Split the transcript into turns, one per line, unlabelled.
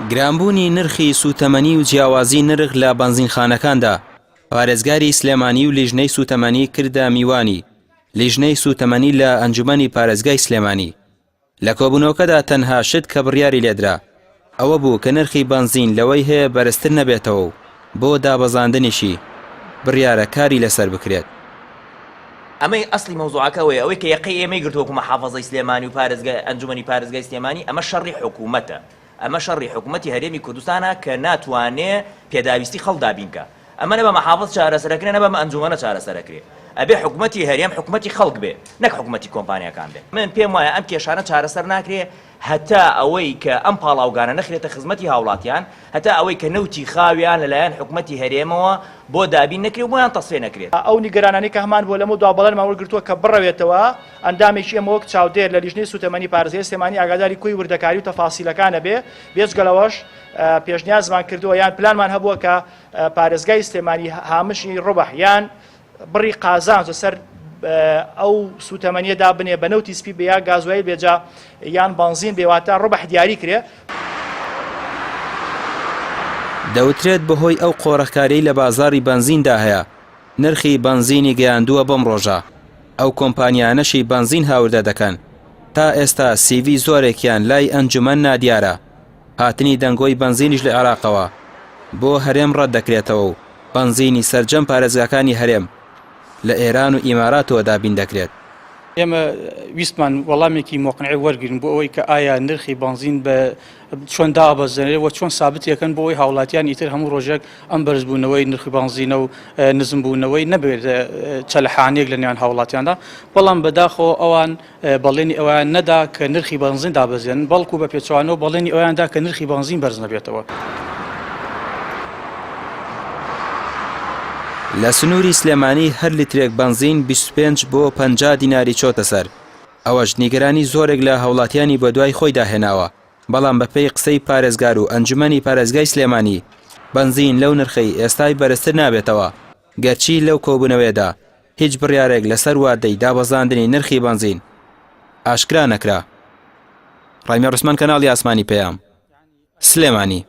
گرانبوونی نرخی سووتەمەنی و جیاوازی نرخ لە بەنزینخانەکاندا، پارێزگاری سلێمانی و لیژنەی سووتەمەنی کردە میوانی لیژنەی سووتەمەنی لە ئەنجومەنی پارێزگای سلێمانی. لە کۆبوونەوەکەدا تەنها شت کە بڕیاری لێدرا ئەوە بوو کە نرخی بەنزین لەوەی هەیە بەرزتر نەبێتەوە و بۆ دابەزاندنیشی بڕیارە کاری لەسەر بکرێت.
ئەمەی ئەسڵی مەوزوعەکە ئەوەیە، ئەوەی کە یەقەی ئێمەی گرتووە وەکو مەحافەزەی سلێمانی و پارێزگای ئەنجومەنی پارێزگای سلێمانی ئەمە شەڕی حکومەتە، ئەمە شەڕی حکومەتی هەرێمی کوردستانە کە ناتوانێ پێداویستی خەڵک دابین کا. ئەمە نە بە مەحافز چارەسەر ئەکرێ نە بەم ئەنجومەنە چارەسەر ئەکرێ. ئەبێ حکومەتی هەرێم حکومەتی خەڵک بێ نەک حکومەتی کۆمپانیاکان بێ. من پێم وایە ئەم کێشانە چارەسەر ناکرێ هەتا ئەوەی کە ئەم پاڵاوگانە نەخرێتە خزمەتی هاوڵاتیان، هەتا ئەوەی کە نەوتی خاویان لەلایەن حکومەتی هەرێمەوە بۆ دابین نەکرێ و بۆیان تەسفیە نەکرێت.
ئەو نیگەرانانەی کە هەمان بووە لەمەودوا بەڵێنمان وەرگرتووە کە بڕەوێتەوە، ئەندامێکی ئێمە وەک چاودێر لە لیژنەی سووتەمەنی پارێزگای سلێمانی ئاگاداری کۆی وردەکاری و تەفاسیلەکانە بێ، بێجگە لەوەش پێشنیازمان کردووە یان پلانمان هەبووە کە پارێزگای سلێمانی هامشی ڕبح یان بڕی قازانج لەسەر ئەو سووتەمەنیە دابنێ بە نەوتی سپی بێ یا گازوایل بێجا یان بەنزین بێ واتە ڕبح دیاری کرێ.
دەوترێت بەهۆی ئەو قۆرخکاریەی لە بازاڕی بەنزیندا هەیە، نرخی بەنزینی گەیاندووە بەم ڕۆژە، ئەو کۆمپانیانەشی بەنزین هاوردە دەکەن تا ئێستا سیڤی زۆرێکیان لای ئەنجومەن نادیارە، هاتنی دەنگۆی بەنزینیش لە عێراقەوە بۆ هەرێم ڕەتدەکرێتەوە و بەنزینی سەرجەم پارێزگاکانی هەرێم لە ئێران و ئیماراتەوە دابین دەکرێت.
ئێمە ویستمان وەڵامێکی مۆقنعی وەرگرین بۆ ئەوەی کە ئایا نرخی بەنزین بە چۆن دابەزێنرێت و چۆن سابتیەکەن بۆ ئەوەی هاوڵاتیان ئیتر هەموو ڕۆژێک ئەم بەرزبوونەوەی نرخی بەنزینە و نزمبوونەوەی نەبێت چەلەحانیەک لە نێوان هاوڵاتیاندا بەڵام بەداخەوە ئەوان بەڵێنی ئەوەیان نەدا کە نرخی بەنزین دابەزێنن، بەڵکو بە پێچەوانەوە بەڵێنی ئەوەیان دا کە نرخی بەنزین بەرز نەبێتەوە.
لە سنووری سلێمانی هەر لیترێک بەنزین 25 بۆ 50 دیناری چۆتە سەر، ئەوەش نیگەرانی زۆرێک لە هاوڵاتیانی بەدوای خۆیدا هێناوە، بەڵام بەپێی قسەی پارێزگار و ئەنجومەنی پارێزگای سلێمانی بەنزین لەو نرخەی ئێستای بەرزتر نابێتەوە، گەرچی لەو کۆبوونەوەیەدا هیچ بڕیارێک لەسەر وادەی دابەزاندنی نرخی بەنزین ئاشکرا نەکرا. ڕامیار عوسمان کەناڵی ئاسمانی پەیام، سلێمانی.